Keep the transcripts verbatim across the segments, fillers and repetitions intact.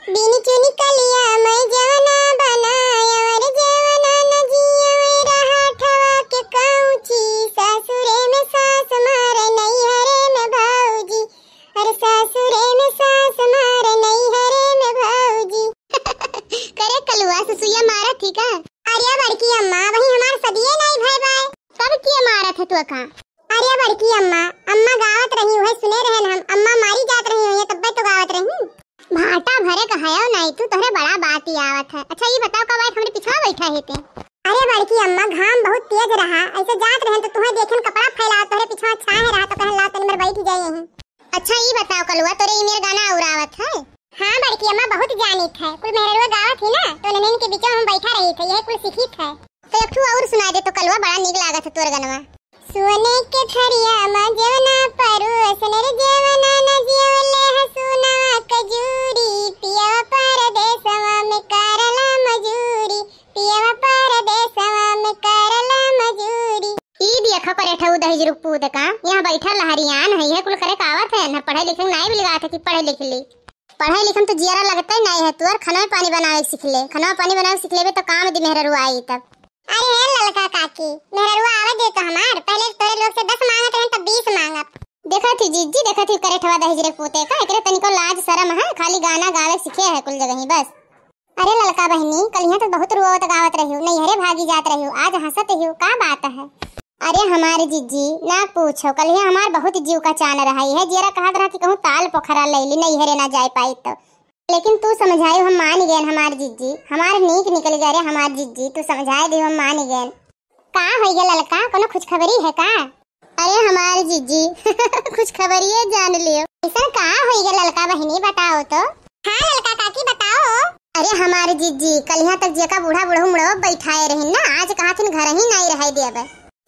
बिन चुन कलिया मैं जवना बनाया, अरे जवना न जिया, मेरा हाथवा के कौची, सासुरे में सास मारे, नैहरे में भौजी, अरे सासुरे में सास मारे, नैहरे में भौजी। करे कलुआ, सुसुइया मारत ही का? अरे बड़की अम्मा, वही हमार सदिये नाई भय बाय। कब किया मारत है तू का? अरे बड़की अम्मा, अम्मा गावत रही, उहे सुने रहन हम, अम्मा मारी जात रही हुई, तब्बे तो गावत रही। भाटा भरे कहायो नाई तू, तोहरे बड़ा बात ही आवत है। अच्छा, ई बताओ, कब आए हमरे पिछवा बैठा है ते? अरे बड़की अम्मा, घाम बहुत तेज रहा, ऐसे जात रहन तो तुहे देखन कपड़ा फैलावत, तोहरे पिछवा छाहे रहा तो कहन लाओ तनी मर बैठ जाए यहीं। अच्छा, ई बताओ कलुआ, तोरे ई मेर गाना और आवत है? हाँ बड़की अम्मा, बहुत जानित है, कुल मेहररुआ गावत ही ना, तो ननेन के बीचो हम बैठा रही थे, यह कुल सीखित है। तो एक ठू और सुनाई दे तो कलुआ, बड़ा नीक लागत है तोर गनवा। सोने के थरिया मा जेवना परोसन रे, जेवना न जेवले हसुना कजूरी, पियवा परदेसवा में करला मजूरी, पियवा परदेसवा में करला मजूरी। ई देखा करे ठऊ दहिजरू पूत का, यहाँ बैठा लहरियान है, यह कुल करे कावत है, न पढ़े लिखे नाई बिलगात है कि पढ़े लिख ली। पढ़े लिखे में तो जियरा लगते नाई है, तोर खनवा पानी बनावे सीख ले, खनवा पानी बनावे सीख लेबे तो काम दी मेहररुआ आई तब। अरे हे ललका काकी, मेहररुआ आवे दे तो हमार, पहले तोरे लोग से दस मांगत रहन, तब बीस मांगब। देखत ही जिज्जी, देखत ही करे ठवा दहिजरे पूते का, एकरे तनिको लाज शरम है, खाली गाना गावे सीखे है कुल जगह ही बस। अरे ललका बहिनी, कलिया तो बहुत रोवत गावत रहियो, नैहरे भागी जात रहियो, आज हंसत हियो, का बात है? अरे हमार जिज्जी, ना पूछो, कलिया हमार बहुत जीव का चान रहा है, जियरा कहत रहा कि कहूँ ताल पोखरा ले ली, नैहरे ना जाए पाई तो। लेकिन तू समझाई, हम मान गए हमार जिज्जी, हमार नीक निकल गया रे हमार जिज्जी, तू समझाए दे, हम मान गए। का होई गे ललका, कोनो खुशखबरी है का? अरे हमार जिज्जी, खुशखबरिये जान लियो। ऐसा का होई गे ललका बहिनी, बताओ तो। हाँ ललका काकी, बताओ। अरे हमार जिज्जी, कलिया तक जेका बूढ़ा बूढ़ऊ मुड़वा बैठाए रही ना, आज कहा थिन घर ही नाई रहे देबे।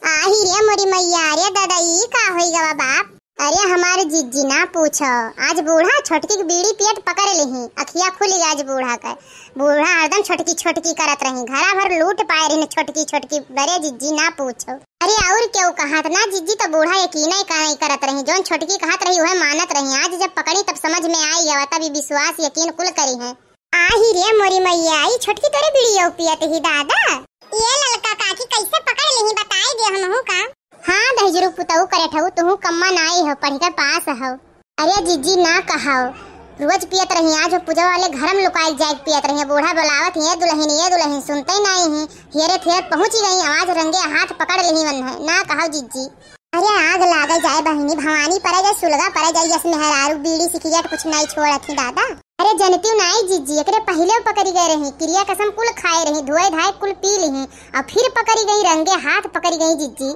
आही रे मोरी मैया, रे दादा, ई का होई गवा बाप? अरे हमार जिज्जी ना पूछो, आज बूढ़ा छोटकी के बीड़ी पियत पकड़ लिही, अखिया खुली आज बूढ़ा के। बूढ़ा हरदम छोटकी छोटकी करत रही, घरा भर लूट पाए रही छोटकी छोटकी। बरे जिज्जी ना पूछो। अरे और केहू कहत ना जिज्जी, तो बूढ़ा यकीन ही का नहीं करत रही, जौन छोटकी कहत रही उहे मानत रही। आज जब पकड़ी तब समझ में आई गवा, तब ई विश्वास यकीन कुल करी है। आही रे मोरी मैया, ई छोटकी तोरे बीड़ियो पियत ही दादा। ये ललका काकी कैसे पकड़ लिही, बताई दे हमहू का। हाँ दहिजरू पुतऊ करे ठऊ, तुहू कम्मा नाई हो, पढ़ के पास हो। अरे जिज्जी ना कहो, रोज पियत रही, आज वो पूजा वाले घर में लुकाई जाए पियत रही। बूढ़ा बुलावत ही, "ए दुल्हन, ए दुल्हन," सुनते ही नाई ही। हेरे थे पहुँची गई, आवाज रंगे हाथ पकड़ लिही मन है, ना कहो जिज्जी। अरे आग लागे जाए बहिनी, भवानी परे जाए, सुलगा परे जाए, यस मेहरारू बीड़ी सिगरेट कुछ नाई छोड़त ही दादा। अरे जनतियो नाई जिज्जी, एकरे पहिले पकड़ी गए रही, किरिया कसम कुल खाए रही, धोए धाए कुल पी लिही, और फिर पकड़ी गई, रंगे हाथ पकड़ी गई जिज्जी।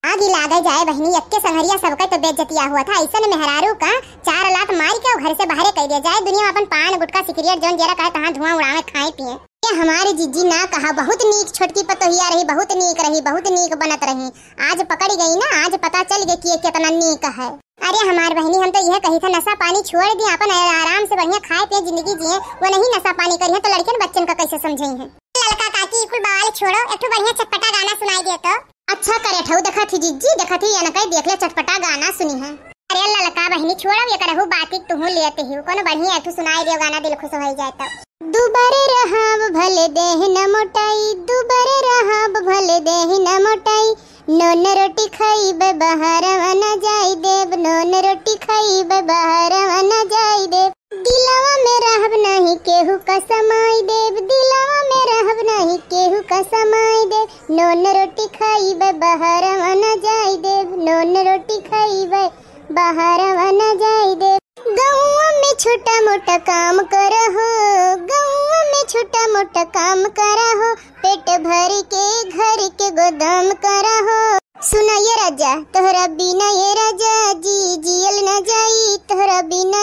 आगी लागे जाए बहिनी, यक्के संघरिया सबके तो बेइज्जतिया हुआ था। ऐसन मेहरारू का चार लात मार के घर से बाहरे कह दिया जाए। दुनिया में अपन पान गुटखा सिगरेट जौन जेरा कहे तहाँ धुआं उड़ावे खाए पिए। ये हमारे जिज्जी ना कहा, बहुत नीक छोटकी पतोहिया रही, बहुत नीक रही, बहुत नीक बनत रही। आज पकड़ी गई ना, आज पता चल गई कि ये कितना नीक है। अरे हमार बहिनी, हम तो यह कही था नशा पानी छोड़ दी, अपन आराम से बढ़िया खाए पिए जिंदगी जिए, वो नहीं नशा पानी करी है तो लड़कियन बच्चन का कैसे समझे हैं? ललका काकी, कुल बवाल छोड़ो, एक ठो बढ़िया चटपटा गाना सुनाई दे तो। अच्छा करे ठऊ, देखत ही जिज्जी, देखत ही एनके देख ले, चटपटा गाना सुनी है। अरे ललका बहिनी, छोड़ो ये करहु बाती, तुहू लेत ही, कोनो बढ़िया एक ठो सुनाई दियो गाना, दिल खुश हो जाए तो। दुबर रहब भले देह न मोटाई, दुबर रहब भले देह न मोटाई, नोन रोटी खाइबे बहरवा न जाई देब, नोन रोटी खाइबे बहरवा न जाई देब। दिलवा में रहब नहीं केहू का समाई देब, दिलवा में रहब नहीं केहू का समाई देब। नोन रोटी खाइबे बहरवा न जाई देब, नोन रोटी खाइबे बहरवा न जाई देब। गौवा में छोटा मोटा काम करहो, गौवा में छोटा मोटा काम करहो, पेट भर के घर के गोदाम करहो। सुना ये राजा, तोहरा बिना ये राजा जी जियल न जाई, तोहरा बिना